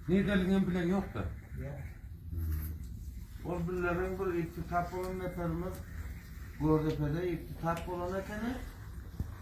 Nideligini bilen ýokda. Ol billeriň bir ikki tap bolan neperimiz Gördepede ikki tap bolan ekeni.